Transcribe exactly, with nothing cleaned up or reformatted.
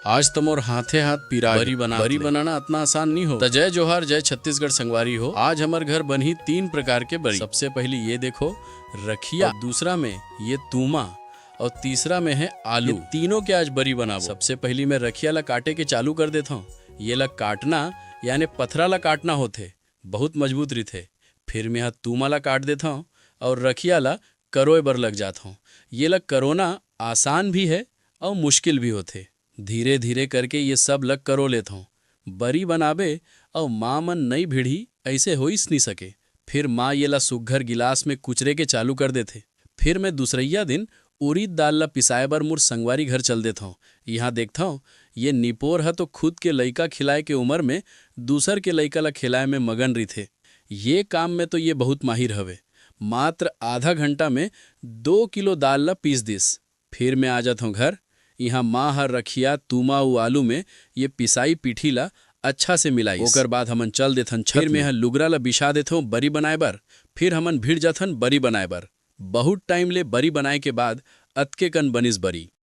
आज त मोर हाथे हाथ पिरा गे। बरी बनात ले। बरी बनाना अतना आसान नी हो। त जय जोहार, जय छत्तीसगढ़ संगवारी हो। आज हमर घर बनही तीन प्रकार के बरी। सबसे पहली ये देखो, रखिया, अउ दूसरा में ये तूमा, अउ तीसरा में है आलू। ये तीनों के आज बरी बनाबो। सबसे पहली मैं रखिया ला काटे के चालू कर देथौं। ये ला काटना याने पथरा ला काटना होथे, बहुत मजबूत रिथे। फिर मैं हा तूमा ला काट देथौं अउ रखिया ला करोए बर लग जाथौं। ये ला करोना आसान भी है अउ मुश्किल भी होथे। धीरे-धीरे करके ये सब ल करो लेथौं। बरी बनाबे अउ माँ मन नइ भिड़ही, अइसे होइस नी सके। फिर माँ ये ला सुग्घर गिलास में कुचरे के चालू कर देथे। फिर मैं दूसरइया दिन उरीद दाल ला पिसाए बर मोर संगवारी घर चल देथौं। इहाँ देखथौं, ये निपोर ह तो खुद के लइका खिलाए के उमर में दूसर के लइका ला खिलाए में मगन रिथे। ये काम में तो ये बहुत माहिर हवे। मात्र आधा घंटा में दो किलो दाल ला पीस दिस। फिर मैं आ जाथौं घर। इहाँ माँ ह रखिया, तूमा अउ आलू में ये पिसाई पीठी ला अच्छा से मिलाइस। ओकर बाद हमन चल देथन छत में। फिर मैं ह लुगरा ला बिछा देथौं बरी बनाए बर। फिर हमन भिड़ जाथन बरी बनाए बर। बहुत टाइम ले बरी बनाए के बाद अतके कन बनिस बरी।